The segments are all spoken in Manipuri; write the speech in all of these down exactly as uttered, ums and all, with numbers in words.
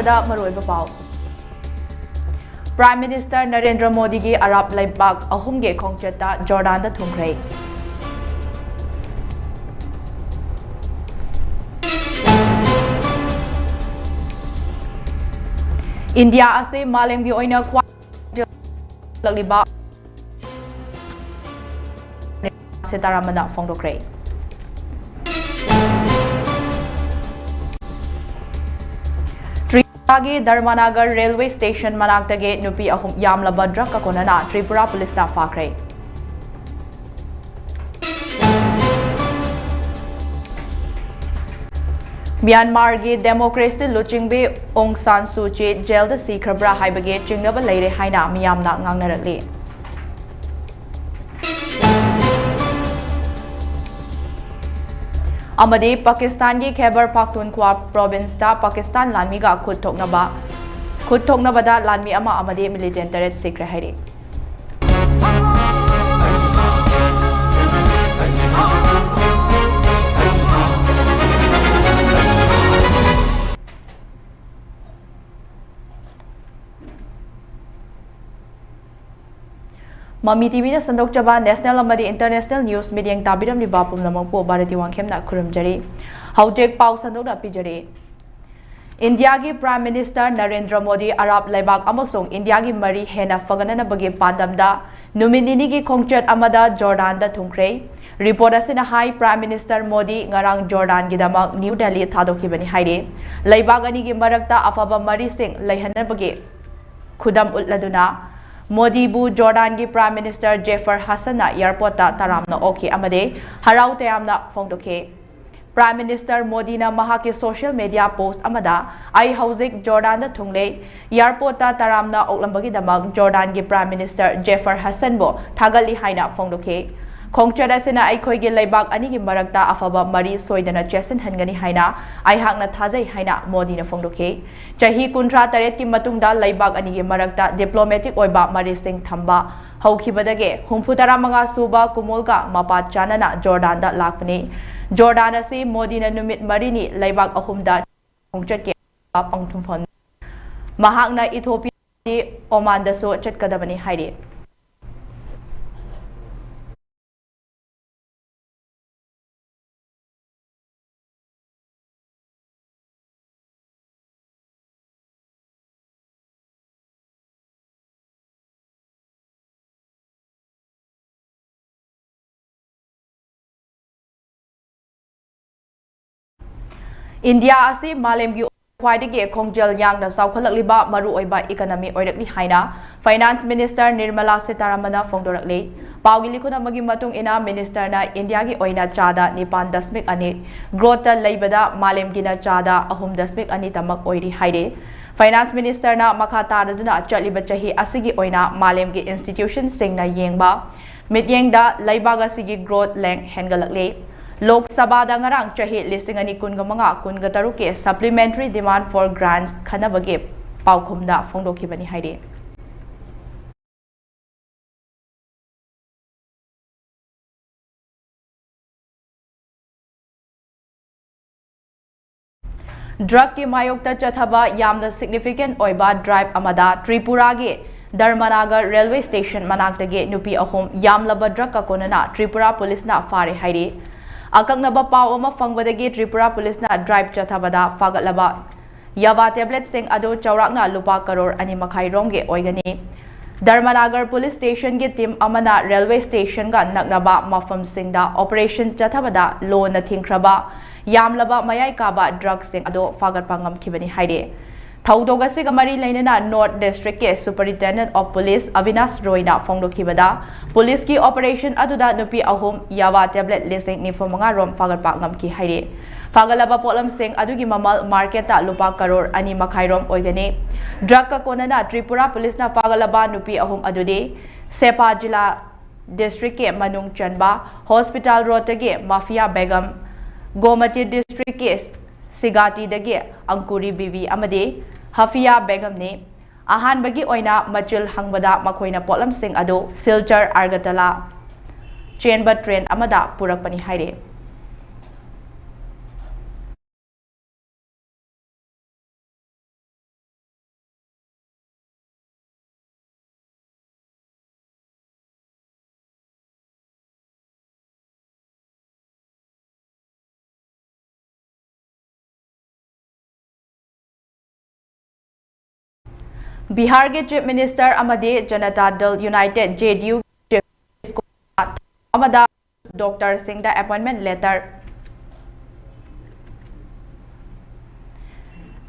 ꯗ ꯃꯔꯨꯑꯣꯏꯕ ꯄꯥꯎ꯫ Prime Minister ꯅꯔꯦꯟꯗ꯭ꯔ ꯃꯣꯗꯤꯒꯤ ꯑꯔꯥꯞ ꯂꯩꯕꯥꯛ ꯑꯍꯨꯝꯒꯤ ꯈꯣꯡꯆꯠꯇ ꯖꯣꯔꯗꯥꯟꯗ ꯊꯨꯡꯈ꯭ꯔꯦ꯫ ꯏꯟꯗꯤꯌꯥ ꯑꯁꯤ ꯃꯥꯂꯦꯝꯒꯤ ꯑꯣꯏꯅ ꯈ꯭ꯋꯥꯏꯗꯒꯤ ꯂꯛꯂꯤꯕ ꯁꯤꯇꯥꯔꯥꯃꯟꯅ ꯐꯣꯡꯗꯣꯛꯈ꯭ꯔꯦ꯫ ꯇ꯭ꯔꯤꯄꯨꯔꯥꯒꯤ ꯙꯔꯃꯅꯒꯔ ꯔꯦꯜꯋꯦ ꯁ꯭ꯇꯦꯁꯟ ꯃꯅꯥꯛꯇꯒꯤ ꯅꯨꯄꯤ ꯑꯍꯨꯝ ꯌꯥꯝꯂꯕ ꯗ꯭ꯔꯒꯀ ꯀꯣꯟꯅꯅ ꯇ꯭ꯔꯤꯄꯨꯔꯥ ꯄꯨꯂꯤꯁꯅ ꯐꯥꯈ꯭ꯔꯦ꯫ ꯃ꯭ꯌꯥꯟꯃꯥꯔꯒꯤ ꯗꯦꯃꯣꯀ꯭ꯔꯦꯁꯤ ꯂꯨꯆꯤꯡꯕꯤ ꯑꯣꯡ ꯁꯥꯟ ꯁꯨ ꯆꯤ ꯖꯦꯜꯗ ꯁꯤꯈ꯭ꯔꯕ꯭ꯔꯥ ꯍꯥꯏꯕꯒꯤ ꯆꯤꯡꯅꯕ ꯂꯩꯔꯦ ꯍꯥꯏꯅ ꯃꯤꯌꯥꯝꯅ ꯉꯥꯡꯅꯔꯛꯂꯤ꯫ ꯑꯃꯗꯤ ꯄꯥꯀꯤꯁꯇꯥꯟꯒꯤ ꯈꯦꯕꯔ ꯄꯥꯈꯇꯨꯟꯈ꯭ꯋꯥ ꯄ꯭ꯔꯣꯚꯤꯟꯁꯇ ꯄꯥꯀꯤꯁꯇꯥꯟ ꯂꯥꯟꯃꯤꯒ ꯈꯨꯠ ꯊꯣꯛꯅꯕ, ꯈꯨꯠ ꯊꯣꯛꯅꯕꯗ ꯂꯥꯟꯃꯤ ꯑꯃ ꯑꯃꯗꯤ ꯃꯤꯂꯤꯇꯦꯟ ꯇꯔꯦꯠ ꯁꯤꯈ꯭ꯔꯦ ꯍꯥꯏꯔꯤ꯫ ꯃꯃꯤ ꯇꯤꯚꯤꯅ ꯁꯟꯗꯣꯛꯆꯕ national ꯑꯃꯗꯤ international news ꯃꯤꯠꯌꯦꯡ ꯇꯥꯕꯤꯔꯝꯂꯤꯕ ꯄꯨꯝꯅꯃꯛꯄꯨ ꯚꯥꯔꯇꯤ ꯋꯥꯡꯈꯦꯝꯅ ꯈꯨꯔꯨꯝꯖꯔꯤ꯫ ꯍꯧꯖꯤꯛ ꯄꯥꯎ ꯁꯟꯗꯣꯛꯅ ꯄꯤꯖꯔꯤ꯫ ꯏꯟꯗꯤꯌꯥꯒꯤ Prime Minister ꯅꯔꯦꯟꯗ꯭ꯔ ꯃꯣꯗꯤ ꯑꯔꯥꯞ ꯂꯩꯕꯥꯛ ꯑꯃꯁꯨꯡ ꯏꯟꯗꯤꯌꯥꯒꯤ ꯃꯔꯤ ꯍꯦꯟꯅ ꯐꯒꯠꯅꯅꯕꯒꯤ ꯄꯥꯟꯗꯝꯗ ꯅꯨꯃꯤꯠ ꯅꯤꯅꯤꯒꯤ ꯈꯣꯡꯆꯠ ꯑꯃꯗ ꯖꯣꯔꯗꯥꯟꯗ ꯊꯨꯡꯈ꯭ꯔꯦ꯫ Report ꯑꯁꯤꯅ ꯍꯥꯏ, Prime Minister ꯃꯣꯗꯤ ꯉꯔꯥꯡ ꯖꯣꯔꯗꯥꯟꯒꯤꯗꯃꯛ ꯅ꯭ꯌꯨ ꯗꯦꯜꯂꯤ ꯊꯥꯗꯣꯛꯈꯤꯕꯅꯤ ꯍꯥꯏꯔꯤ꯫ ꯂꯩꯕꯥꯛ ꯑꯅꯤꯒꯤ ꯃꯔꯛꯇ ꯑꯐꯕ ꯃꯔꯤꯁꯤꯡ ꯂꯩꯍꯟꯅꯕꯒꯤ ꯈꯨꯗꯝ ꯎꯠꯂꯗꯨꯅ ꯃꯣꯗꯤꯕꯨ ꯖꯣꯔꯗꯥꯟꯒꯤ Prime Minister ꯖꯦꯐꯔ ꯍꯁꯟꯅ ꯑꯦꯌꯔꯄꯣꯔꯠꯇ ꯇꯔꯥꯝꯅ ꯑꯣꯛꯈꯤ ꯑꯃꯗꯤ ꯍꯔꯥꯎ ꯇꯌꯥꯝꯅ ꯐꯣꯡꯗꯣꯛꯈꯤ꯫ Prime Minister ꯃꯣꯗꯤꯅ ꯃꯍꯥꯛꯀꯤ social media post ꯑꯃꯗ, "ꯑꯩ ꯍꯧꯖꯤꯛ ꯖꯣꯔꯗꯥꯟꯗ ꯊꯨꯡꯂꯦ꯫ ꯑꯦꯌꯔꯄꯣꯔꯠꯇ ꯇꯔꯥꯝꯅ ꯑꯣꯛꯂꯝꯕꯒꯤꯗꯃꯛ ꯖꯣꯔꯗꯥꯟꯒꯤ Prime Minister ꯖꯦꯐꯔ ꯍꯁꯟꯕꯨ ꯊꯥꯒꯠꯂꯤ" ꯍꯥꯏꯅ ꯐꯣꯡꯗꯣꯛꯈꯤ꯫ "ꯈꯣꯡꯆꯠ ꯑꯁꯤꯅ ꯑꯩꯈꯣꯏꯒꯤ ꯂꯩꯕꯥꯛ ꯑꯅꯤꯒꯤ ꯃꯔꯛꯇ ꯑꯐꯕ ꯃꯔꯤ ꯁꯣꯏꯗꯅ ꯆꯦꯠꯁꯤꯟꯍꯟꯒꯅꯤ ꯍꯥꯏꯅ ꯑꯩꯍꯥꯛꯅ ꯊꯥꯖꯩ" ꯍꯥꯏꯅ ꯃꯣꯗꯤꯅ ꯐꯣꯡꯗꯣꯛꯈꯤ꯫ ꯆꯍꯤ ꯀꯨꯟꯊ꯭ꯔꯥ ꯇꯔꯦꯠꯀꯤ ꯃꯇꯨꯡꯗ ꯂꯩꯕꯥꯛ ꯑꯅꯤꯒꯤ ꯃꯔꯛꯇ diplomatic ꯑꯣꯏꯕ ꯃꯔꯤꯁꯤꯡ ꯊꯝꯕ ꯍꯧꯈꯤꯕꯗꯒꯤ ꯍꯨꯝꯐꯨ ꯇꯔꯥꯃꯉꯥ ꯁꯨꯕ ꯀꯨꯃꯣꯜꯒ ꯃꯄꯥ ꯆꯥꯅꯅ ꯖꯣꯔꯗꯥꯟꯗ ꯂꯥꯛꯄꯅꯤ꯫ ꯖꯣꯔꯗꯥꯟ ꯑꯁꯤ ꯃꯣꯗꯤꯅ ꯅꯨꯃꯤꯠ ꯃꯔꯤꯅꯤ ꯂꯩꯕꯥꯛ ꯑꯍꯨꯝꯗ ꯈꯣꯡꯆꯠꯀꯤ ꯄꯥꯡꯊꯨꯡꯐꯝ꯫ ꯃꯍꯥꯛꯅ ꯏꯊꯣꯄꯤꯌꯥꯒꯤ ꯑꯣꯃꯥꯟꯗꯁꯨ ꯆꯠꯀꯗꯕꯅꯤ ꯍꯥꯏꯔꯤ꯫ ꯏꯟꯗꯤꯌꯥ ꯑꯁꯤ ꯃꯥꯂꯦꯝꯒꯤ ꯈ꯭ꯋꯥꯏꯗꯒꯤ ꯈꯣꯡꯖꯦꯜ ꯌꯥꯡꯅ ꯆꯥꯎꯈꯠꯂꯛꯂꯤꯕ ꯃꯔꯨꯑꯣꯏꯕ ꯏꯀꯅꯃꯤ ꯑꯣꯏꯔꯛꯂꯤ ꯍꯥꯏꯅ ꯐꯥꯏꯅꯥꯟꯁ ꯃꯤꯅꯤꯁꯇꯔ ꯅꯤꯔꯃꯂꯥ ꯁꯤꯇꯥꯔꯥꯃꯟꯅ ꯐꯣꯡꯗꯣꯔꯛꯂꯤ꯫ ꯄꯥꯎꯒꯤ ꯂꯤꯈꯨꯠ ꯑꯃꯒꯤ ꯃꯇꯨꯡ ꯏꯟꯅ, ꯃꯤꯅꯤꯁꯇꯔꯅ ꯏꯟꯗꯤꯌꯥꯒꯤ ꯑꯣꯏꯅ ꯆꯥꯗ ꯅꯤꯄꯥꯟ ꯗꯁꯃꯤꯛ ꯑꯅꯤ ꯒ꯭ꯔꯣꯠꯇ ꯂꯩꯕꯗ ꯃꯥꯂꯦꯝꯒꯤꯅ ꯆꯥꯗ ꯑꯍꯨꯝ ꯗꯁꯃꯤꯛ ꯑꯅꯤ ꯇꯃꯛ ꯑꯣꯏꯔꯤ ꯍꯥꯏꯔꯤ꯫ ꯐꯥꯏꯅꯥꯟꯁ ꯃꯤꯅꯤꯁꯇꯔꯅ ꯃꯈꯥ ꯇꯥꯔꯗꯨꯅ ꯆꯠꯂꯤꯕ ꯆꯍꯤ ꯑꯁꯤꯒꯤ ꯑꯣꯏꯅ ꯃꯥꯂꯦꯝꯒꯤ ꯏꯟꯁꯇꯤꯇ꯭ꯌꯨꯁꯟꯁꯤꯡꯅ ꯌꯦꯡꯕ ꯃꯤꯠꯌꯦꯡꯗ ꯂꯩꯕꯥꯛ ꯑꯁꯤꯒꯤ ꯒ꯭ꯔꯣꯠ ꯂꯦꯡ ꯍꯦꯟꯒꯠꯂꯛꯂꯤ꯫ ꯂꯣꯛ ꯁꯚꯥꯗ ꯉꯔꯥꯡ ꯆꯍꯤ ꯂꯤꯁꯤꯡ ꯑꯅꯤ ꯀꯨꯟꯒ ꯃꯉꯥ ꯀꯨꯟꯒ ꯇꯔꯨꯛꯀꯤ Supplementary Demand for Grants ꯈꯟꯅꯕꯒꯤ ꯄꯥꯎꯈꯨꯝꯗ ꯐꯣꯡꯗꯣꯛꯈꯤꯕꯅꯤ ꯍꯥꯏꯔꯤ꯫ ꯗ꯭ꯔꯒꯀꯤ ꯃꯥꯌꯣꯛꯇ ꯆꯠꯊꯕ ꯌꯥꯝꯅ ꯁꯤꯒꯅꯤꯐꯤꯀꯦꯟ ꯑꯣꯏꯕ ꯗ꯭ꯔꯥꯏꯚ ꯑꯃꯗ ꯇ꯭ꯔꯤꯄꯨꯔꯥꯒꯤ ꯙꯔꯃꯅꯥꯒꯔ ꯔꯦꯜꯋꯦ ꯁ꯭ꯇꯦꯁꯟ ꯃꯅꯥꯛꯇꯒꯤ ꯅꯨꯄꯤ ꯑꯍꯨꯝ ꯌꯥꯝꯂꯕ ꯗ꯭ꯔꯒ ꯀꯀꯣꯅꯅ ꯇ꯭ꯔꯤꯄꯨꯔꯥ ꯄꯨꯂꯤꯁꯅ ꯐꯥꯔꯦ ꯍꯥꯏꯔꯤ꯫ ꯑꯀꯛꯅꯕ ꯄꯥꯎ ꯑꯃ ꯐꯪꯕꯗꯒꯤ ꯇ꯭ꯔꯤꯄꯨꯔꯥ ꯄꯨꯂꯤꯁꯅ ꯗ꯭ꯔꯥꯏꯚ ꯆꯠꯊꯕꯗ ꯐꯥꯒꯠꯂꯕ ꯌꯥꯕꯥ ꯇꯦꯕ꯭ꯂꯦꯠꯁꯤꯡ ꯑꯗꯨ ꯆꯥꯎꯔꯥꯛꯅ ꯂꯨꯄꯥ ꯀꯔꯣꯔ ꯑꯅꯤ ꯃꯈꯥꯏ ꯔꯣꯝꯒꯤ ꯑꯣꯏꯒꯅꯤ꯫ ꯙꯔꯃꯅꯥꯒꯔ ꯄꯨꯂꯤꯁ ꯁ꯭ꯇꯦꯁꯟꯒꯤ ꯇꯤꯝ ꯑꯃꯅ ꯔꯦꯜꯋꯦ ꯁ꯭ꯇꯦꯁꯟꯒ ꯅꯛꯅꯕ ꯃꯐꯝꯁꯤꯡꯗ ꯑꯣꯄꯔꯦꯁꯟ ꯆꯠꯊꯕꯗ ꯂꯣꯅ ꯊꯤꯡꯈ꯭ꯔꯕ ꯌꯥꯝꯂꯕ ꯃꯌꯥꯏ ꯀꯥꯕ ꯗ꯭ꯔꯒꯁꯤꯡ ꯑꯗꯨ ꯐꯥꯒꯠꯄ ꯉꯝꯈꯤꯕꯅꯤ ꯍꯥꯏꯔꯤ꯫ ꯊꯧꯗꯣꯛ ꯑꯁꯤꯒ ꯃꯔꯤ ꯂꯩꯅꯅ North Districtꯀꯤ Superintendent of Police Abinash ꯔꯣꯏꯅ ꯐꯣꯡꯗꯣꯛꯈꯤꯕꯗ, ꯄꯨꯂꯤꯁꯀꯤ ꯑꯣꯄꯔꯦꯁꯟ ꯑꯗꯨꯗ ꯅꯨꯄꯤ ꯑꯍꯨꯝ ꯌꯥꯕꯥ ꯇꯦꯕ꯭ꯂꯦꯠ ꯂꯤꯁꯤꯡ ꯅꯤꯐꯨ ꯃꯉꯥ ꯔꯣꯝ ꯐꯥꯒꯠꯄ ꯉꯝꯈꯤ ꯍꯥꯏꯔꯤ꯫ ꯐꯥꯒꯠꯂꯕ ꯄꯣꯠꯂꯝꯁꯤꯡ ꯑꯗꯨꯒꯤ ꯃꯃꯜ ꯃꯥꯔꯀꯦꯠꯇ ꯂꯨꯄꯥ ꯀꯔꯣꯔ ꯑꯅꯤ ꯃꯈꯥꯏ ꯔꯣꯝ ꯑꯣꯏꯒꯅꯤ꯫ ꯗ꯭ꯔꯒꯀ ꯀꯣꯟꯅꯅ ꯇ꯭ꯔꯤꯄꯨꯔꯥ ꯄꯨꯂꯤꯁꯅ ꯐꯥꯒꯠꯂꯕ ꯅꯨꯄꯤ ꯑꯍꯨꯝ ꯑꯗꯨꯗꯤ ꯁꯦꯄꯥ ꯖꯤꯂꯥ ꯗꯤꯁꯇ꯭ꯔꯤꯛꯀꯤ ꯃꯅꯨꯡ ꯆꯟꯕ ꯍꯣꯁꯄꯤꯇꯥꯜ ꯔꯣꯗꯇꯒꯤ ꯃꯥꯐꯤꯌꯥ ꯕꯦꯒꯝ, ꯒꯣꯃꯇꯤ ꯗꯤꯁꯇ꯭ꯔꯤꯛꯀꯤ ꯁꯤꯒꯥꯇꯤꯗꯒꯤ ꯑꯪꯀꯨꯔꯤ ꯕꯤꯕꯤ ꯑꯃꯗꯤ ꯍꯐꯤꯌꯥ ꯕꯦꯒꯝꯅꯤ꯫ ꯑꯍꯥꯟꯕꯒꯤ ꯑꯣꯏꯅ ꯃꯆꯤꯜ ꯍꯪꯕꯗ ꯃꯈꯣꯏꯅ ꯄꯣꯠꯂꯝꯁꯤꯡ ꯑꯗꯨ ꯁꯤꯜꯆꯔ ꯑꯥꯔꯒꯇꯂꯥ ꯆꯦꯟꯕ ꯇ꯭ꯔꯦꯟ ꯑꯃꯗ ꯄꯨꯔꯛꯄꯅꯤ ꯍꯥꯏꯔꯤ꯫ ꯕꯤꯍꯥꯔꯒꯤ Chief Minister ꯑꯃꯗꯤ ꯖꯅꯇꯥ ꯗꯜ United, J D U, Chief Minister ꯑꯃꯗ ꯗꯣꯛꯇꯔꯁꯤꯡꯗ appointment letter,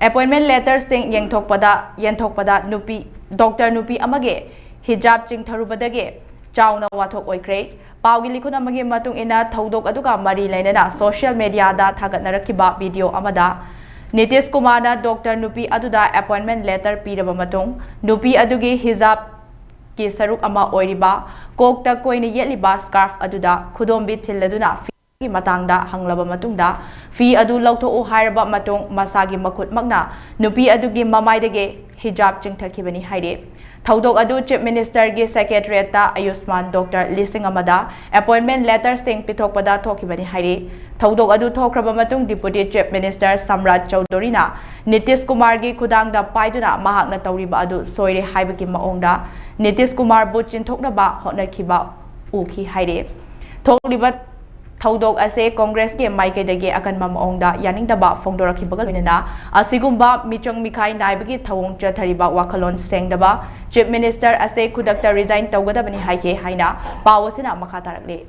appointment letterꯁꯤꯡ ꯌꯦꯡꯊꯣꯛꯄꯗ, ꯌꯦꯟꯊꯣꯛꯄꯗ ꯅꯨꯄꯤ, ꯗꯣꯛꯇꯔ ꯅꯨꯄꯤ ꯑꯃꯒꯤ ꯍꯤꯖꯥꯕ ꯆꯤꯡꯊꯔꯨꯕꯗꯒꯤ ꯆꯥꯎꯅ ꯋꯥꯊꯣꯛ ꯑꯣꯏꯈ꯭ꯔꯦ꯫ ꯄꯥꯎꯒꯤ ꯂꯤꯈꯨꯟ ꯑꯃꯒꯤ ꯃꯇꯨꯡ ꯏꯟꯅ, ꯊꯧꯗꯣꯛ ꯑꯗꯨꯒ ꯃꯔꯤ ꯂꯩꯅꯅ social mediaꯗ ꯊꯥꯒꯠꯅꯔꯛꯈꯤꯕ video ꯑꯃꯗ ꯅꯤꯇꯤꯁ ꯀꯨꯃꯥꯔꯅ ꯗꯣꯛꯇꯔ ꯅꯨꯄꯤ ꯑꯗꯨꯗ appointment letter ꯄꯤꯔꯕ ꯃꯇꯨꯡ, ꯅꯨꯄꯤ ꯑꯗꯨꯒꯤ ꯍꯤꯖꯥꯕꯀꯤ ꯁꯔꯨꯛ ꯑꯃ ꯑꯣꯏꯔꯤꯕ ꯀꯣꯛꯇ ꯀꯣꯏꯅ ꯌꯦꯠꯂꯤꯕ scarf ꯑꯗꯨꯗ ꯈꯨꯗꯣꯝꯕꯤ ꯊꯤꯜꯂꯗꯨꯅ ꯐꯤꯒꯤ ꯃꯇꯥꯡꯗ ꯍꯪꯂꯕ ꯃꯇꯨꯡꯗ, ꯐꯤ ꯑꯗꯨ ꯂꯧꯊꯣꯛꯎ ꯍꯥꯏꯔꯕ ꯃꯇꯨꯡ, ꯃꯁꯥꯒꯤ ꯃꯈꯨꯠꯃꯛꯅ ꯅꯨꯄꯤ ꯑꯗꯨꯒꯤ ꯃꯃꯥꯏꯗꯒꯤ ꯍꯤꯖꯥꯕ ꯆꯤꯡꯊꯈꯤꯕꯅꯤ ꯍꯥꯏꯔꯤ꯫ ꯊꯧꯗꯣꯛ ꯑꯗꯨ Chief Ministerꯒꯤ Secretariatꯇ ꯑꯌꯨꯁꯃꯥꯟ ꯗꯣꯛꯇꯔ ꯂꯤꯁꯤꯡ ꯑꯃꯗ appointment letterꯁꯤꯡ ꯄꯤꯊꯣꯛꯄꯗ ꯊꯣꯛꯈꯤꯕꯅꯤ ꯍꯥꯏꯔꯤ꯫ ꯊꯧꯗꯣꯛ ꯑꯗꯨ ꯊꯣꯛꯈ꯭ꯔꯕ ꯃꯇꯨꯡ, Deputy Chief Minister ꯁꯝꯔꯥꯖ ꯆꯧꯙꯨꯔꯤꯅ ꯅꯤꯇꯤꯁ ꯀꯨꯃꯥꯔꯒꯤ ꯈꯨꯗꯥꯡꯗ ꯄꯥꯏꯗꯨꯅ ꯃꯍꯥꯛꯅ ꯇꯧꯔꯤꯕ ꯑꯗꯨ ꯁꯣꯏꯔꯦ ꯍꯥꯏꯕꯒꯤ ꯃꯑꯣꯡꯗ ꯅꯤꯇꯤꯁ ꯀꯨꯃꯥꯔꯕꯨ ꯆꯤꯟꯊꯣꯛꯅꯕ ꯍꯣꯠꯅꯈꯤꯕ ꯎꯈꯤ ꯍꯥꯏꯔꯤ꯫ ꯊꯣꯛꯂꯤꯕ ꯊꯧꯗꯣꯛ ꯑꯁꯦ ꯀꯣꯡꯒ꯭ꯔꯦꯁꯀꯤ ꯃꯥꯏꯀꯩꯗꯒꯤ ꯑꯀꯟꯕ ꯃꯑꯣꯡꯗ ꯌꯥꯅꯤꯡꯗꯕ ꯐꯣꯡꯗꯣꯔꯛꯈꯤꯕꯒ ꯂꯣꯏꯅꯅ, ꯑꯁꯤꯒꯨꯝꯕ ꯃꯤꯆꯪ ꯃꯤꯈꯥꯏ ꯅꯥꯏꯕꯒꯤ ꯊꯧꯑꯣꯡ ꯆꯠꯊꯔꯤꯕ ꯋꯥꯈꯜꯂꯣꯟ ꯁꯦꯡꯗꯕ Chief Minister ꯑꯁꯦ ꯈꯨꯗꯛꯇ resign ꯇꯧꯒꯗꯕꯅꯤ ꯍꯥꯏꯈꯤ ꯍꯥꯏꯅ ꯄꯥꯎ ꯑꯁꯤꯅ ꯃꯈꯥ ꯇꯥꯔꯛꯂꯤ꯫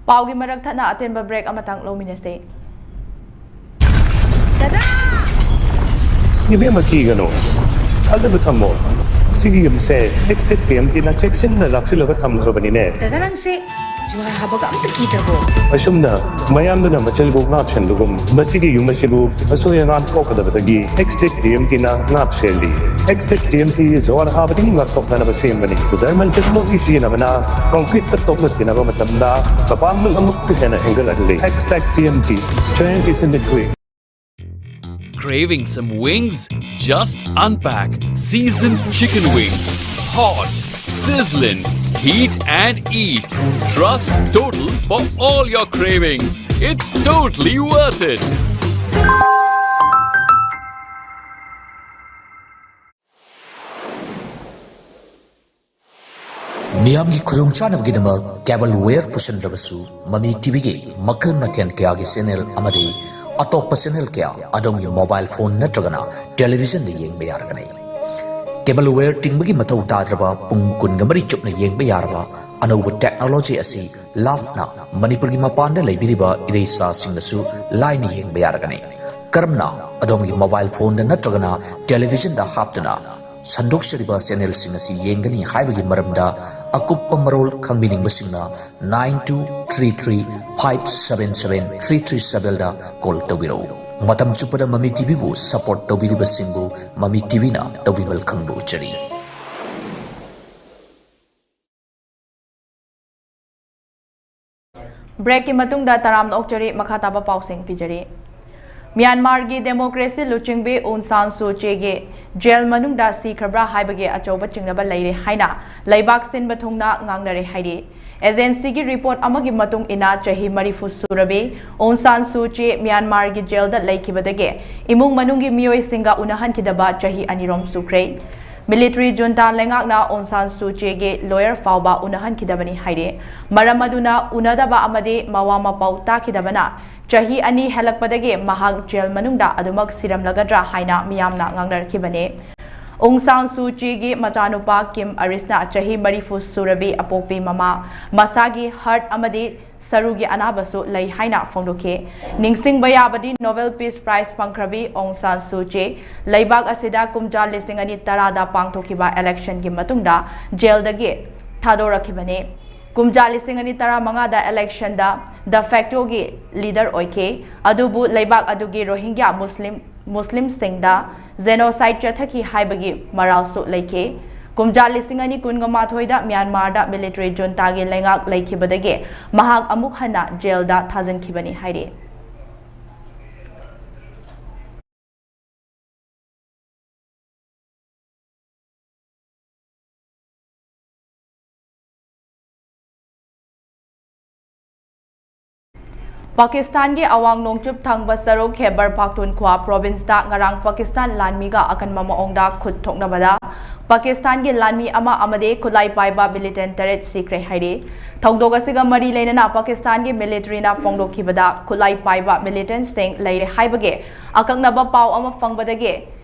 ꯄꯥꯎꯒꯤ ꯃꯔꯛ ꯊꯠꯅ ꯑꯇꯦꯟꯕ break ꯑꯃꯇꯪ ꯂꯧꯃꯤꯟꯅꯁꯤ꯫ ꯏꯕꯦꯝꯃ, ꯀꯤꯒꯅꯨ, ꯊꯥꯖꯕ ꯊꯝꯃꯣ꯫ ꯁꯤꯒꯤ ꯌꯨꯝꯁꯦ ꯑꯦꯛꯁꯇꯦꯛ ꯇꯤ ꯑꯦꯝ ꯇꯤꯅ ꯆꯦꯛꯁꯤꯟꯅ ꯂꯥꯛꯁꯤꯜꯂꯒ ꯊꯝꯈ꯭ꯔꯕꯅꯤꯅꯦ꯫ ꯗꯥꯗꯥ, ꯅꯪꯁꯦ ꯖꯨꯍꯥꯔ ꯍꯥꯕꯒ ꯑꯝꯇ ꯀꯤꯗ꯭ꯔꯕꯣ? ꯑꯁꯨꯝꯅ ꯃꯌꯥꯝꯗꯨꯅ ꯃꯆꯜꯕꯨ ꯉꯥꯛ ꯁꯦꯟꯕꯒꯨꯝ, ꯃꯁꯤꯒꯤ ꯌꯨꯝ ꯑꯁꯤꯕꯨ ꯑꯁꯣꯏ ꯑꯉꯥꯝ ꯊꯣꯛꯀꯗꯕꯗꯒꯤ ꯑꯦꯛꯁꯇꯦꯛ ꯇꯤ ꯑꯦꯝ ꯇꯤꯅ ꯉꯥꯛ ꯁꯦꯜꯂꯤ꯫ ꯑꯦꯛꯁꯇꯦꯛ ꯇꯤ ꯑꯦꯝ ꯇꯤ ꯖꯨꯍꯥꯔ ꯍꯥꯕꯗꯒꯤ ꯉꯥꯛꯊꯣꯛꯅꯅꯕ ꯁꯦꯝꯕꯅꯤ꯫ ꯖꯔꯃꯟ ꯇꯦꯛꯅꯣꯂꯣꯖꯤ ꯁꯤꯖꯤꯟꯅꯕꯅ ꯀꯣꯡꯀ꯭ꯔꯤꯠꯇ ꯇꯣꯛꯅ ꯊꯤꯅꯕ ꯃꯇꯝꯗ ꯃꯄꯥꯡꯒꯜ ꯑꯃꯨꯛꯀ ꯍꯦꯟꯅ ꯍꯦꯟꯒꯠꯍꯜꯂꯤ꯫ Xtech T M T, strength is in the grit. Craving some wings? Just unpack seasoned chicken wings. Hot, Sizzlin', heat and eat. Trust Total for all your cravings. It's totally worth it. ꯃꯤꯌꯥꯝꯒꯤ ꯈꯨꯗꯣꯡꯆꯥꯅꯕꯒꯤꯗꯃꯛ ꯀꯦꯕꯜ ꯋꯦꯌꯔ ꯄꯨꯁꯤꯟꯗ꯭ꯔꯕꯁꯨ, ꯃꯃꯤ ꯇꯤꯚꯤꯒꯤ ꯃꯈꯜ ꯃꯊꯦꯜ ꯀꯌꯥꯒꯤ ꯆꯦꯅꯦꯜ ꯑꯃꯗꯤ ꯑꯇꯣꯞꯄ ꯆꯦꯅꯦꯜ ꯀꯌꯥ ꯑꯗꯣꯝꯒꯤ ꯃꯣꯕꯥꯏꯜ ꯐꯣꯟ ꯅꯠꯇ꯭ꯔꯒꯅ ꯇꯦꯂꯤꯚꯤꯖꯟꯗ ꯌꯦꯡꯕ ꯌꯥꯔꯒꯅꯤ꯫ ꯀꯦꯕꯜ ꯋꯦꯌꯔ ꯇꯤꯡꯕꯒꯤ ꯃꯊꯧ ꯇꯥꯗ꯭ꯔꯕ ꯄꯨꯡ ꯀꯨꯟꯒ ꯃꯔꯤ ꯆꯨꯞꯅ ꯌꯦꯡꯕ ꯌꯥꯔꯕ ꯑꯅꯧꯕ ꯇꯦꯛꯅꯣꯂꯣꯖꯤ ꯑꯁꯤ ꯂꯥꯞꯅ ꯃꯅꯤꯄꯨꯔꯒꯤ ꯃꯄꯥꯟꯗ ꯂꯩꯕꯤꯔꯤꯕ ꯏꯔꯩꯆꯥꯁꯤꯡꯅꯁꯨ ꯂꯥꯏꯅ ꯌꯦꯡꯕ ꯌꯥꯔꯒꯅꯤ꯫ ꯀꯔꯝꯅ? ꯑꯗꯣꯝꯒꯤ ꯃꯣꯕꯥꯏꯜ ꯐꯣꯟꯗ ꯅꯠꯇ꯭ꯔꯒꯅ ꯇꯦꯂꯤꯚꯤꯖꯟꯗ ꯍꯥꯞꯇꯨꯅ ꯁꯟꯗꯣꯛꯆꯔꯤꯕ ꯆꯦꯅꯦꯜꯁꯤꯡ ꯑꯁꯤ ꯌꯦꯡꯒꯅꯤ ꯍꯥꯏꯕꯒꯤ ꯃꯔꯝꯗ ꯑꯀꯨꯞꯄ ꯃꯔꯣꯜ ꯈꯪꯕꯤꯅꯤꯡꯕꯁꯤꯡꯅ nine two three three five seven seven three three sevenꯗ ꯀꯣꯜ ꯇꯧꯕꯤꯔꯛꯎ꯫ ꯃꯇꯝ ꯆꯨꯞꯄꯗ ꯃꯃꯤ ꯇꯤꯚꯤꯕꯨ ꯁꯄꯣꯔꯠ ꯇꯧꯕꯤꯔꯤꯕꯁꯤꯡꯕꯨ ꯃꯃꯤ ꯇꯤꯚꯤꯅ ꯇꯧꯕꯤꯃꯜ ꯈꯪꯗꯣꯛꯆꯔꯤ꯫ ꯕ꯭ꯔꯦꯛꯀꯤ ꯃꯇꯨꯡꯗ ꯇꯔꯥꯝꯅ ꯑꯣꯛꯆꯔꯤ, ꯃꯈꯥ ꯇꯥꯕ ꯄꯥꯎꯁꯤꯡ ꯄꯤꯖꯔꯤ꯫ ꯃ꯭ꯌꯥꯟꯃꯥꯔꯒꯤ ꯗꯦꯃꯣꯀ꯭ꯔꯦꯁꯤ ꯂꯨꯆꯤꯡꯕꯤ ꯑꯣꯡ ꯁꯥꯟ ꯁꯨ ꯆꯦꯒꯤ ꯖꯦꯜ ꯃꯅꯨꯡꯗ ꯁꯤꯈ꯭ꯔꯕ꯭ꯔꯥ ꯍꯥꯏꯕꯒꯤ ꯑꯆꯧꯕ ꯆꯤꯡꯅꯕ ꯂꯩꯔꯦ ꯍꯥꯏꯅ ꯂꯩꯕꯥꯛ ꯁꯤꯟꯕ ꯊꯨꯡꯅ ꯉꯥꯡꯅꯔꯦ ꯍꯥꯏꯔꯤ꯫ ꯑꯦꯖꯦꯟꯁꯤꯒꯤ ꯔꯤꯄꯣꯔꯠ ꯑꯃꯒꯤ ꯃꯇꯨꯡ ꯏꯟꯅ, ꯆꯍꯤ ꯃꯔꯤꯐꯨ ꯁꯨꯔꯕꯤ ꯑꯣꯡ ꯁꯥꯟ ꯁꯨ ꯆꯦ ꯃ꯭ꯌꯥꯟꯃꯥꯔꯒꯤ ꯖꯦꯜꯗ ꯂꯩꯈꯤꯕꯗꯒꯤ ꯏꯃꯨꯡ ꯃꯅꯨꯡꯒꯤ ꯃꯤꯑꯣꯏꯁꯤꯡꯒ ꯎꯅꯍꯟꯈꯤꯗꯕ ꯆꯍꯤ ꯑꯅꯤꯔꯣꯝ ꯁꯨꯈ꯭ꯔꯦ꯫ ꯃꯤꯂꯤꯇꯔꯤ ꯖꯨꯟꯇꯥ ꯂꯩꯉꯥꯛꯅ ꯑꯣꯡ ꯁꯥꯟ ꯁꯨ ꯆꯦꯒꯤ ꯂꯣꯌꯔ ꯐꯥꯎꯕ ꯎꯅꯍꯟꯈꯤꯗꯕꯅꯤ ꯍꯥꯏꯔꯤ꯫ ꯃꯔꯝ ꯑꯗꯨꯅ ꯎꯅꯗꯕ ꯑꯃꯗꯤ ꯃꯋꯥ ꯃꯄꯥꯎ ꯇꯥꯈꯤꯗꯕꯅ ꯆꯍꯤ ꯑꯅꯤ ꯍꯦꯜꯂꯛꯄꯗꯒꯤ ꯃꯍꯥꯛ ꯖꯦꯜ ꯃꯅꯨꯡꯗ ꯑꯗꯨꯃꯛ ꯁꯤꯔꯝꯂꯒꯗ꯭ꯔꯥ ꯍꯥꯏꯅ ꯃꯤꯌꯥꯝꯅ ꯉꯥꯡꯅꯔꯛꯈꯤꯕꯅꯤ꯫ ꯑꯣꯡ ꯁꯥꯟ ꯁꯨ ꯆꯤꯒꯤ ꯃꯆꯥꯅꯨꯄꯥ ꯀꯤꯝ ꯑꯔꯤꯁꯅ ꯆꯍꯤ ꯃꯔꯤꯐꯨ ꯁꯨꯔꯕꯤ ꯑꯄꯣꯛꯄꯤ ꯃꯃꯥ, ꯃꯁꯥꯒꯤ ꯍꯥꯔꯠ ꯑꯃꯗꯤ ꯁꯔꯨꯒꯤ ꯑꯅꯥꯕꯁꯨ ꯂꯩ ꯍꯥꯏꯅ ꯐꯣꯡꯗꯣꯛꯈꯤ꯫ ꯅꯤꯡꯁꯤꯡꯕ ꯌꯥꯕꯗꯤ, ꯅꯣꯕꯦꯜ ꯄꯤꯁ ꯄ꯭ꯔꯥꯏꯖ ꯐꯪꯈ꯭ꯔꯕꯤ ꯑꯣꯡ ꯁꯥꯟ ꯁꯨ ꯆꯤ ꯂꯩꯕꯥꯛ ꯑꯁꯤꯗ ꯀꯨꯝꯖꯥ ꯂꯤꯁꯤꯡ ꯑꯅꯤ ꯇꯔꯥꯗ ꯄꯥꯡꯊꯣꯛꯈꯤꯕ ꯏꯂꯦꯛꯁꯟꯒꯤ ꯃꯇꯨꯡꯗ ꯖꯦꯜꯗꯒꯤ ꯊꯥꯗꯣꯔꯛꯈꯤꯕꯅꯤ꯫ ꯀꯨꯝꯖꯥ ꯂꯤꯁꯤꯡ ꯑꯅꯤ ꯇꯔꯥꯃꯉꯥꯗ ꯏꯂꯦꯛꯁꯟꯗ ꯗ ꯐꯦꯛꯇꯣꯒꯤ ꯂꯤꯗꯔ ꯑꯣꯏꯈꯤ, ꯑꯗꯨꯕꯨ ꯂꯩꯕꯥꯛ ꯑꯗꯨꯒꯤ ꯔꯣꯍꯤꯡꯒ꯭ꯌꯥ ꯃꯨꯁꯂꯤꯝ, ꯃꯨꯁꯂꯤꯝꯁꯤꯡꯗ ꯖꯦꯅꯣꯁꯥꯏꯗ ꯆꯠꯊꯈꯤ ꯍꯥꯏꯕꯒꯤ ꯃꯔꯥꯜꯁꯨ ꯂꯩꯈꯤ꯫ ꯀꯨꯝꯖꯥ ꯂꯤꯁꯤꯡ ꯑꯅꯤ ꯀꯨꯟꯃꯥꯊꯣꯏꯗ ꯃ꯭ꯌꯥꯟꯃꯥꯔꯗ ꯃꯤꯂꯤꯇꯔꯤ ꯖꯨꯟꯇꯥꯒꯤ ꯂꯩꯉꯥꯛ ꯂꯩꯈꯤꯕꯗꯒꯤ ꯃꯍꯥꯛ ꯑꯃꯨꯛ ꯍꯟꯅ ꯖꯦꯜꯗ ꯊꯥꯖꯤꯟꯈꯤꯕꯅꯤ ꯍꯥꯏꯔꯤ꯫ ꯄꯥꯀꯤꯁꯇꯥꯟꯒꯤ ꯑꯋꯥꯡ ꯅꯣꯡꯆꯨꯞ ꯊꯪꯕ ꯁꯔꯨꯛ ꯈꯦꯕꯔ ꯄꯥꯈꯇꯨꯟꯈ꯭ꯋꯥ ꯄ꯭ꯔꯣꯚꯤꯟꯁꯇ ꯉꯔꯥꯡ ꯄꯥꯀꯤꯁꯇꯥꯟ ꯂꯥꯟꯃꯤꯒ ꯑꯀꯟꯕ ꯃꯑꯣꯡꯗ ꯈꯨꯠ ꯊꯣꯛꯅꯕꯗ ꯄꯥꯀꯤꯁꯇꯥꯟꯒꯤ ꯂꯥꯟꯃꯤ ꯑꯃ ꯑꯃꯗꯤ ꯈꯨꯠꯂꯥꯏ ꯄꯥꯏꯕ ꯃꯤꯂꯤꯇꯦꯟ ꯇꯔꯦꯠ ꯁꯤꯈ꯭ꯔꯦ ꯍꯥꯏꯔꯤ꯫ ꯊꯧꯗꯣꯛ ꯑꯁꯤꯒ ꯃꯔꯤ ꯂꯩꯅꯅ ꯄꯥꯀꯤꯁꯇꯥꯟꯒꯤ ꯃꯤꯂꯤꯇꯔꯤꯅ ꯐꯣꯡꯗꯣꯛꯈꯤꯕꯗ ꯈꯨꯠꯂꯥꯏ ꯄꯥꯏꯕ ꯃꯤꯂꯤꯇꯦꯟꯁꯤꯡ ꯂꯩꯔꯦ ꯍꯥꯏꯕꯒꯤ ꯑꯀꯛꯅꯕ ꯄꯥꯎ ꯑꯃ ꯐꯪꯕꯗꯒꯤ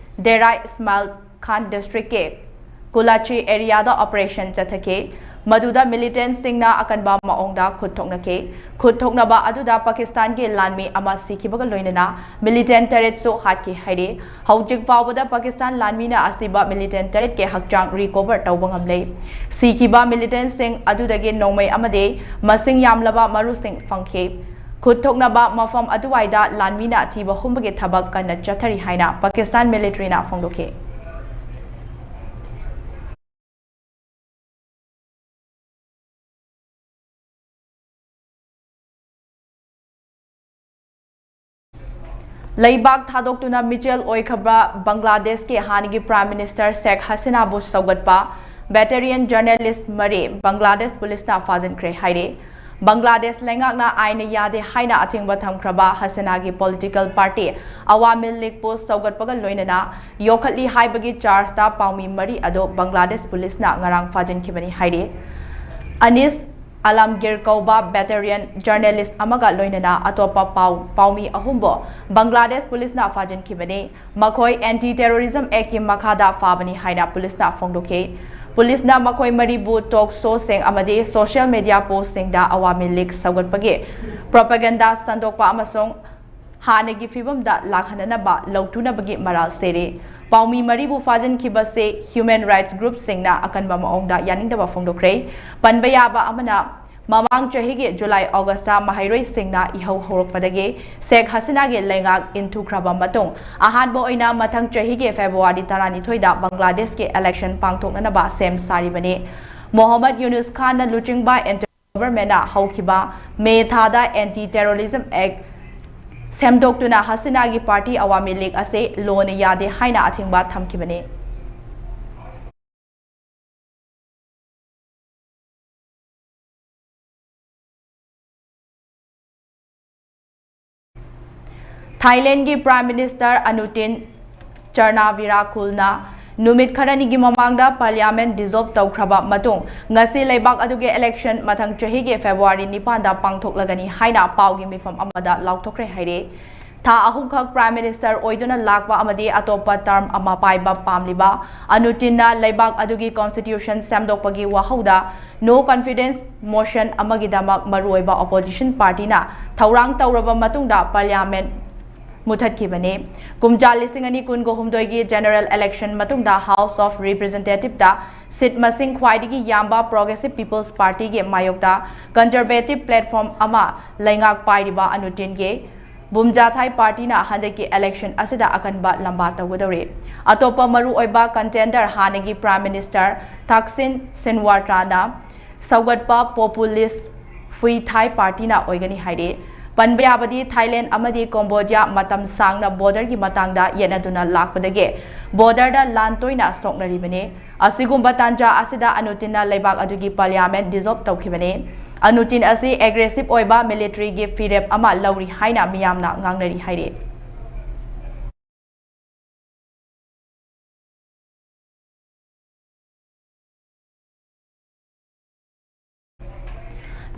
ꯗꯦꯔꯥ ꯏꯁꯃꯥꯏꯜ ꯈꯥꯟ ꯗꯤꯁꯇ꯭ꯔꯤꯛꯀꯤ ꯀꯨꯂꯥꯆꯤ ꯑꯦꯔꯤꯌꯥꯗ ꯑꯣꯄꯔꯦꯁꯟ ꯆꯠꯊꯈꯤ꯫ ꯃꯗꯨꯗ ꯃꯤꯂꯤꯇꯦꯟꯁꯤꯡꯅ ꯑꯀꯟꯕ ꯃꯑꯣꯡꯗ ꯈꯨꯠ ꯊꯣꯛꯅꯈꯤ꯫ ꯈꯨꯠ ꯊꯣꯛꯅꯕ ꯑꯗꯨꯗ ꯄꯥꯀꯤꯁꯇꯥꯟꯒꯤ ꯂꯥꯟꯃꯤ ꯑꯃ ꯁꯤꯈꯤꯕꯒ ꯂꯣꯏꯅꯅ ꯃꯤꯂꯤꯇꯦꯟ ꯇꯔꯦꯠꯁꯨ ꯍꯥꯠꯈꯤ ꯍꯥꯏꯔꯤ꯫ ꯍꯧꯖꯤꯛ ꯐꯥꯎꯕꯗ ꯄꯥꯀꯤꯁꯇꯥꯟ ꯂꯥꯟꯃꯤꯅ ꯑꯁꯤꯕ ꯃꯤꯂꯤꯇꯦꯟ ꯇꯔꯦꯠꯀꯤ ꯍꯛꯆꯥꯡ ꯔꯤꯀꯣꯚꯔ ꯇꯧꯕ ꯉꯝꯂꯦ꯫ ꯁꯤꯈꯤꯕ ꯃꯤꯂꯤꯇꯦꯟꯁꯤꯡ ꯑꯗꯨꯗꯒꯤ ꯅꯣꯡꯃꯩ ꯑꯃꯗꯤ ꯃꯁꯤꯡ ꯌꯥꯝꯂꯕ ꯃꯔꯨꯁꯤꯡ ꯐꯪꯈꯤ꯫ ꯈꯨꯠ ꯊꯣꯛꯅꯕ ꯃꯐꯝ ꯑꯗꯨꯋꯥꯏꯗ ꯂꯥꯟꯃꯤꯅ ꯊꯤꯕ ꯍꯨꯝꯕꯒꯤ ꯊꯕꯛ ꯀꯟꯅ ꯆꯠꯊꯔꯤ ꯍꯥꯏꯅ ꯄꯥꯀꯤꯁꯇꯥꯟ ꯃꯤꯂꯤꯇꯔꯤꯅ ꯐꯣꯡꯗꯣꯛꯈꯤ꯫ ꯂꯩꯕꯥꯛ ꯊꯥꯗꯣꯛꯇꯨꯅ ꯃꯤꯆꯦꯜ ꯑꯣꯏꯈ꯭ꯔꯕ ꯕꯪꯒ꯭ꯂꯥꯗꯦꯁꯀꯤ ꯍꯥꯟꯅꯒꯤ ꯄ꯭ꯔꯥꯏꯝ ꯃꯤꯅꯤꯁꯇꯔ ꯁꯦꯈ ꯍꯁꯤꯅꯥꯕꯨ ꯁꯧꯒꯠꯄ ꯚꯦꯇꯦꯔꯤꯌꯟ ꯖꯔꯅꯦꯂꯤꯁ ꯃꯔꯤ ꯕꯪꯒ꯭ꯂꯥꯗꯦꯁ ꯄꯨꯂꯤꯁꯅ ꯐꯥꯖꯤꯟꯈ꯭ꯔꯦ ꯍꯥꯏꯔꯤ꯫ ꯕꯪꯒ꯭ꯂꯥꯗꯦꯁ ꯂꯩꯉꯥꯛꯅ ꯑꯥꯏꯟꯅ ꯌꯥꯗꯦ ꯍꯥꯏꯅ ꯑꯊꯤꯡꯕ ꯊꯝꯈ꯭ꯔꯕ ꯍꯁꯤꯅꯥꯒꯤ ꯄꯣꯂꯤꯇꯤꯀꯦꯜ ꯄꯥꯔꯇꯤ ꯑꯋꯥꯃꯤ ꯂꯤꯒꯄꯨ ꯁꯧꯒꯠꯄꯒ ꯂꯣꯏꯅꯅ ꯌꯣꯛꯈꯠꯂꯤ ꯍꯥꯏꯕꯒꯤ ꯆꯥꯔꯖꯇ ꯄꯥꯎꯃꯤ ꯃꯔꯤ ꯑꯗꯨ ꯕꯪꯒ꯭ꯂꯥꯗꯦꯁ ꯄꯨꯂꯤꯁꯅ ꯉꯔꯥꯡ ꯐꯥꯖꯤꯟꯈꯤꯕꯅꯤ ꯍꯥꯏꯔꯤ꯫ ꯑꯅꯤꯁ ꯑꯂꯝꯒꯤꯔ ꯀꯧꯕ ꯚꯦꯇꯦꯔꯤꯌꯟ ꯖꯔꯅꯦꯂꯤꯁ ꯑꯃꯒ ꯂꯣꯏꯅꯅ ꯑꯇꯣꯞꯄ ꯄꯥꯎ, ꯄꯥꯎꯃꯤ ꯑꯍꯨꯝꯕꯨ ꯕꯪꯒ꯭ꯂꯥꯗꯦꯁ ꯄꯨꯂꯤꯁꯅ ꯐꯥꯖꯤꯟꯈꯤꯕꯅꯤ꯫ ꯃꯈꯣꯏ ꯑꯦꯟꯇꯤ ꯇꯦꯔꯣꯔꯤꯖꯝ ꯑꯦꯛꯀꯤ ꯃꯈꯥꯗ ꯐꯥꯕꯅꯤ ꯍꯥꯏꯅ ꯄꯨꯂꯤꯁꯅ ꯐꯣꯡꯗꯣꯛꯈꯤ꯫ ꯄꯨꯂꯤꯁꯅ ꯃꯈꯣꯏ ꯃꯔꯤꯕꯨ ꯇꯣꯛ ꯁꯣꯁꯤꯡ ꯑꯃꯗꯤ ꯁꯣꯁꯤꯌꯦꯜ ꯃꯤꯗꯤꯌꯥ ꯄꯣꯁꯁꯤꯡꯗ ꯑꯋꯥꯃꯤ ꯂꯤꯒ ꯁꯧꯒꯠꯄꯒꯤ ꯄ꯭ꯔꯣꯄꯥꯒꯦꯟꯗꯥ ꯁꯟꯗꯣꯛꯄ ꯑꯃꯁꯨꯡ ꯍꯥꯟꯅꯒꯤ ꯐꯤꯕꯝꯗ ꯂꯥꯛꯍꯟꯅꯅꯕ ꯂꯧꯊꯨꯅꯕꯒꯤ ꯃꯔꯥꯜ ꯁꯦꯔꯤ꯫ ꯄꯥꯎꯃꯤ ꯃꯔꯤꯕꯨ ꯐꯥꯖꯤꯟꯈꯤꯕꯁꯤ ꯍ꯭ꯌꯨꯃꯦꯟ ꯔꯥꯏꯠꯁ ꯒ꯭ꯔꯨꯞꯁꯤꯡꯅ ꯑꯀꯟꯕ ꯃꯑꯣꯡꯗ ꯌꯥꯅꯤꯡꯗꯕ ꯐꯣꯡꯗꯣꯛꯈ꯭ꯔꯦ꯫ ꯄꯟꯕ ꯌꯥꯕ ꯑꯃꯅ, ꯃꯃꯥꯡ ꯆꯍꯤꯒꯤ ꯖꯨꯂꯥꯏ ꯑꯣꯒꯁꯇ ꯃꯍꯩꯔꯣꯏꯁꯤꯡꯅ ꯏꯍꯧ ꯍꯧꯔꯛꯄꯗꯒꯤ ꯁꯦꯈ ꯍꯁꯤꯅꯥꯒꯤ ꯂꯩꯉꯥꯛ ꯏꯟꯊꯨꯈ꯭ꯔꯕ ꯃꯇꯨꯡ, ꯑꯍꯥꯟꯕ ꯑꯣꯏꯅ ꯃꯊꯪ ꯆꯍꯤꯒꯤ ꯐꯦꯕ꯭ꯔꯨꯋꯥꯔꯤ ꯇꯔꯥꯅꯤꯊꯣꯏꯗ ꯕꯪꯒ꯭ꯂꯥꯗꯦꯁꯀꯤ ꯏꯂꯦꯛꯁꯟ ꯄꯥꯡꯊꯣꯛꯅꯅꯕ ꯁꯦꯝ ꯁꯥꯔꯤꯕꯅꯤ꯫ ꯃꯣꯍꯝꯃꯗ ꯌꯨꯅꯨꯁ ꯈꯥꯟꯅ ꯂꯨꯆꯤꯡꯕ ꯏꯟꯇꯔ ꯒꯚꯔꯟꯃꯦꯟꯠꯅ ꯍꯧꯈꯤꯕ ꯃꯦ ꯊꯥꯗ ꯑꯦꯟꯇꯤ ꯇꯦꯔꯣꯔꯤꯖꯝ ꯑꯦꯛ ꯁꯦꯝꯗꯣꯛꯇꯨꯅ ꯍꯁꯤꯅꯥꯒꯤ ꯄꯥꯔꯇꯤ ꯑꯋꯥꯃꯤ ꯂꯤꯒ ꯑꯁꯤ ꯂꯣꯅ ꯌꯥꯗꯦ ꯍꯥꯏꯅ ꯑꯊꯤꯡꯕ ꯊꯝꯈꯤꯕꯅꯤ꯫ ꯊꯥꯏꯂꯦꯟꯒꯤ Prime Minister Anutin Charnavirakul ꯅ ꯅꯨꯃꯤꯠ ꯈꯔꯅꯤꯒꯤ ꯃꯃꯥꯡꯗ Parliament dissolve ꯇꯧꯈ꯭ꯔꯕ ꯃꯇꯨꯡ, ꯉꯁꯤ ꯂꯩꯕꯥꯛ ꯑꯗꯨꯒꯤ election ꯃꯊꯪ ꯆꯍꯤꯒꯤ February ꯅꯤꯄꯥꯟꯗ ꯄꯥꯡꯊꯣꯛꯂꯒꯅꯤ ꯍꯥꯏꯅ ꯄꯥꯎꯒꯤ ꯃꯤꯐꯝ ꯑꯃꯗ ꯂꯥꯎꯊꯣꯛꯈ꯭ꯔꯦ ꯍꯥꯏꯔꯤ꯫ ꯊꯥ ꯑꯍꯨꯝꯈꯛ Prime Minister ꯑꯣꯏꯗꯨꯅ ꯂꯥꯛꯄ ꯑꯃꯗꯤ ꯑꯇꯣꯞꯄ term ꯑꯃ ꯄꯥꯏꯕ ꯄꯥꯝꯂꯤꯕ ꯑꯅꯨꯇꯤꯟꯅ ꯂꯩꯕꯥꯛ ꯑꯗꯨꯒꯤ constitution ꯁꯦꯝꯗꯣꯛꯄꯒꯤ ꯋꯥꯍꯧꯗ no confidence motion ꯑꯃꯒꯤꯗꯃꯛ ꯃꯔꯨꯑꯣꯏꯕ opposition party ꯅ ꯊꯧꯔꯥꯡ ꯇꯧꯔꯕ ꯃꯇꯨꯡꯗ Parliament ꯃꯨꯊꯠꯈꯤꯕꯅꯤ꯫ ꯀꯨꯝꯖꯥ ꯂꯤꯁꯤꯡ ꯑꯅꯤ ꯀꯨꯟꯒ ꯍꯨꯝꯗꯣꯏꯒꯤ general election ꯃꯇꯨꯡꯗ House of Representative ꯇ seat ꯃꯁꯤꯡ ꯈ꯭ꯋꯥꯏꯗꯒꯤ ꯌꯥꯝꯕ Progressive People's Party ꯒꯤ ꯃꯥꯌꯣꯛꯇ conservative platform ꯑꯃ ꯂꯩꯉꯥꯛ ꯄꯥꯏꯔꯤꯕ ꯑꯅꯨꯇꯤꯟꯒꯤ ꯕꯨꯝꯖꯥꯊꯥꯏ party ꯅ ꯍꯟꯗꯛꯀꯤ election ꯑꯁꯤꯗ ꯑꯀꯟꯕ ꯂꯝꯕꯥ ꯇꯧꯒꯗꯧꯔꯤ꯫ ꯑꯇꯣꯞꯄ ꯃꯔꯨꯑꯣꯏꯕ contender ꯍꯥꯟꯅꯒꯤ Prime Minister ꯊꯥꯛꯁꯤꯟ ꯁꯤꯟꯋꯥꯇ꯭ꯔꯥꯅ ꯁꯧꯒꯠꯄ populist Pheu Thai party ꯅ ꯑꯣꯏꯒꯅꯤ ꯍꯥꯏꯔꯤ꯫ ꯄꯟꯕ ꯌꯥꯕꯗꯤ, ꯊꯥꯏꯂꯦꯟ ꯑꯃꯗꯤ ꯀꯣꯝꯕꯣꯗꯤꯌꯥ ꯃꯇꯝ ꯁꯥꯡꯅ border ꯒꯤ ꯃꯇꯥꯡꯗ ꯌꯦꯠꯅꯗꯨꯅ ꯂꯥꯛꯄꯗꯒꯤ border ꯗ ꯂꯥꯟ ꯇꯣꯏꯅ ꯁꯣꯛꯅꯔꯤꯕꯅꯤ꯫ ꯑꯁꯤꯒꯨꯝꯕ ꯇꯥꯟꯖꯥ ꯑꯁꯤꯗ ꯑꯅꯨꯇꯤꯟꯅ ꯂꯩꯕꯥꯛ ꯑꯗꯨꯒꯤ Parliament dissolve ꯇꯧꯈꯤꯕꯅꯤ꯫ ꯑꯅꯨꯇꯤꯟ ꯑꯁꯤ aggressive ꯑꯣꯏꯕ military ꯒꯤ ꯐꯤꯔꯦꯞ ꯑꯃ ꯂꯧꯔꯤ ꯍꯥꯏꯅ ꯃꯤꯌꯥꯝꯅ ꯉꯥꯡꯅꯔꯤ ꯍꯥꯏꯔꯤ꯫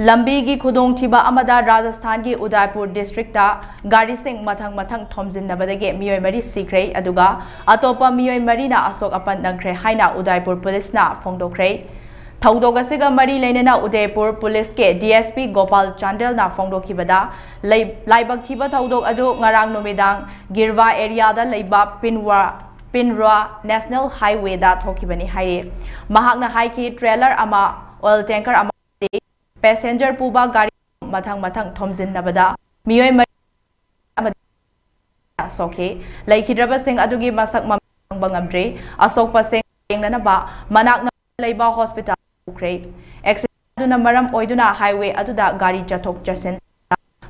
ꯂꯝꯕꯤꯒꯤ ꯈꯨꯗꯣꯡꯊꯤꯕ ꯑꯃꯗ ꯔꯥꯖꯁꯊꯥꯟꯒꯤ ꯎꯗꯥꯏꯄꯨꯔ district ꯇ ꯒꯥꯔꯤꯁꯤꯡ ꯃꯊꯪ ꯃꯊꯪ ꯊꯣꯝꯖꯤꯟꯅꯕꯗꯒꯤ ꯃꯤꯑꯣꯏ ꯃꯔꯤ ꯁꯤꯈ꯭ꯔꯦ, ꯑꯗꯨꯒ ꯑꯇꯣꯞꯄ ꯃꯤꯑꯣꯏ ꯃꯔꯤꯅ ꯑꯁꯣꯛ ꯑꯄꯟ ꯅꯪꯈ꯭ꯔꯦ ꯍꯥꯏꯅ ꯎꯗꯥꯏꯄꯨꯔ police ꯅ ꯐꯣꯡꯗꯣꯛꯈ꯭ꯔꯦ꯫ ꯊꯧꯗꯣꯛ ꯑꯁꯤꯒ ꯃꯔꯤ ꯂꯩꯅꯅ ꯎꯗꯥꯏꯄꯨꯔ police ꯀꯤ D S P ꯒꯣꯄꯥꯜ ꯆꯥꯟꯗꯦꯜꯅ ꯐꯣꯡꯗꯣꯛꯈꯤꯕꯗ, ꯂꯩ-, ꯂꯥꯏꯕꯛ ꯊꯤꯕ ꯊꯧꯗꯣꯛ ꯑꯗꯨ ꯉꯔꯥꯡ ꯅꯨꯃꯤꯗꯥꯡ ꯒꯤꯔꯋꯥ area ꯗ ꯂꯩꯕ ꯄꯤꯟꯋꯥ, ꯄꯤꯟꯔ꯭ꯋꯥ National Highway ꯗ ꯊꯣꯛꯈꯤꯕꯅꯤ ꯍꯥꯏꯔꯤ꯫ ꯃꯍꯥꯛꯅ ꯍꯥꯏꯈꯤ, trailer ꯑꯃ, oil tanker ꯑꯃ, passenger ꯄꯨꯕ ꯒꯥꯔꯤ ꯃꯊꯪ ꯃꯊꯪ ꯊꯣꯝꯖꯤꯟꯅꯕꯗ ꯃꯤꯑꯣꯏ ꯃꯔꯤ ꯑꯃꯗꯤ ꯁꯣꯛꯈꯤ꯫ ꯂꯩꯈꯤꯗ꯭ꯔꯕꯁꯤꯡ ꯑꯗꯨꯒꯤ ꯃꯁꯛ ꯃꯃꯤꯡ ꯈꯪꯕ ꯉꯝꯗ꯭ꯔꯤ꯫ ꯑꯁꯣꯛꯄꯁꯤꯡ ꯌꯦꯡꯅꯅꯕ ꯃꯅꯥꯛ ꯅꯛꯄ ꯂꯩꯕ hospital ꯄꯨꯈ꯭ꯔꯦ꯫ Accident ꯑꯗꯨꯅ ꯃꯔꯝ ꯑꯣꯏꯗꯨꯅ highway ꯑꯗꯨꯗ ꯒꯥꯔꯤ ꯆꯠꯊꯣꯛ ꯆꯠꯁꯤꯟ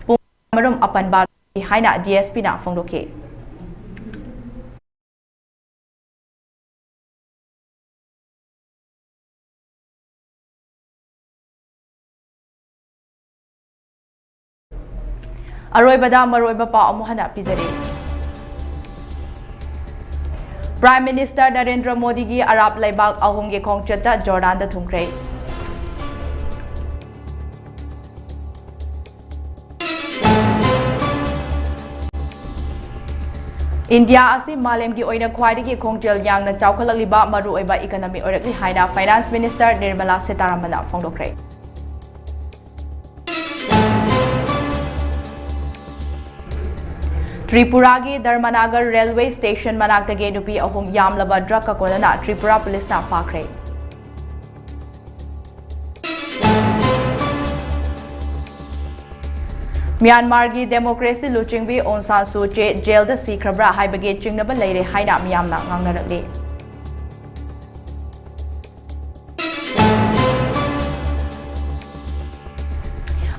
ꯄꯨꯡ ꯑꯃꯔꯣꯝ ꯑꯄꯟꯕ ꯊꯣꯛꯈꯤ ꯍꯥꯏꯅ D S P ꯅ ꯐꯣꯡꯗꯣꯛꯈꯤ꯫ ꯑꯔꯣꯏꯕꯗ ꯃꯔꯨꯑꯣꯏꯕ ꯄꯥꯎ ꯑꯃꯨꯛ ꯍꯟꯅ ꯄꯤꯖꯔꯤ꯫ Prime Minister ꯅꯔꯦꯟꯗ꯭ꯔ ꯃꯣꯗꯤꯒꯤ ꯑꯔꯥꯞ ꯂꯩꯕꯥꯛ ꯑꯍꯨꯝꯒꯤ ꯈꯣꯡꯆꯠꯇ ꯖꯣꯔꯗꯥꯟꯗ ꯊꯨꯡꯈ꯭ꯔꯦ꯫ ꯏꯟꯗꯤꯌꯥ ꯑꯁꯤ ꯃꯥꯂꯦꯝꯒꯤ ꯑꯣꯏꯅ ꯈ꯭ꯋꯥꯏꯗꯒꯤ ꯈꯣꯡꯖꯦꯜ ꯌꯥꯡꯅ ꯆꯥꯎꯈꯠꯂꯛꯂꯤꯕ ꯃꯔꯨꯑꯣꯏꯕ economy ꯑꯣꯏꯔꯛꯂꯤ ꯍꯥꯏꯅ Finance Minister Nirmala ꯁꯤꯇꯥꯔꯥꯃꯟꯅ ꯐꯣꯡꯗꯣꯛꯈ꯭ꯔꯦ꯫ ꯇ꯭ꯔꯤꯄꯨꯔꯥꯒꯤ ꯙꯔꯃꯅꯥꯒꯔ railway station ꯃꯅꯥꯛꯇꯒꯤ ꯅꯨꯄꯤ ꯑꯍꯨꯝ ꯌꯥꯝꯂꯕ drug ꯀꯣꯟꯅꯅ ꯇ꯭ꯔꯤꯄꯨꯔꯥ ꯄꯨꯂꯤꯁꯅ ꯐꯥꯈ꯭ꯔꯦ꯫ ꯃ꯭ꯌꯥꯟꯃꯥꯔꯒꯤ democracy ꯂꯨꯆꯤꯡꯕꯤ ꯑꯣꯡ ꯁꯥꯟ ꯁꯨ ꯆꯦ ꯖꯦꯜꯗ ꯁꯤꯈ꯭ꯔꯕ꯭ꯔꯥ ꯍꯥꯏꯕꯒꯤ ꯆꯤꯡꯅꯕ ꯂꯩꯔꯦ ꯍꯥꯏꯅ ꯃꯤꯌꯥꯝꯅ ꯉꯥꯡꯅꯔꯛꯂꯤ꯫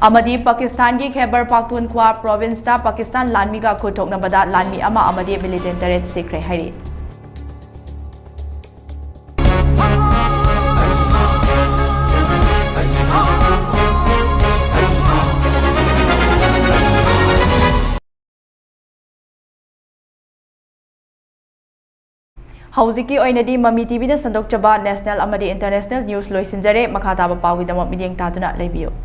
ꯑꯃꯗꯤ ꯄꯥꯀꯤꯁꯇꯥꯟꯒꯤ ꯈꯦꯕꯔ ꯄꯥꯛꯇꯨꯟꯈ꯭ꯋꯥ provinceꯇ ꯄꯥꯀꯤꯁꯇꯥꯟ ꯂꯥꯟꯃꯤꯒ ꯈꯨꯠꯊꯣꯛꯅꯕꯗ ꯂꯥꯟꯃꯤ ꯑꯃ ꯑꯃꯗꯤ militant ꯇꯔꯦꯠ ꯁꯤꯈ꯭ꯔꯦ ꯍꯥꯏꯔꯤ꯫ ꯍꯧꯖꯤꯛꯀꯤ ꯑꯣꯏꯅꯗꯤ ꯃꯃꯤ ꯇꯤꯚꯤꯗ ꯁꯟꯗꯣꯛꯆꯕ national ꯑꯃꯗꯤ international news ꯂꯣꯏꯁꯤꯟꯖꯔꯦ꯫ ꯃꯈꯥ ꯇꯥꯕ ꯄꯥꯎꯒꯤꯗꯃꯛ ꯃꯤꯠꯌꯦꯡ ꯇꯥꯗꯨꯅ ꯂꯩꯕꯤꯌꯨ꯫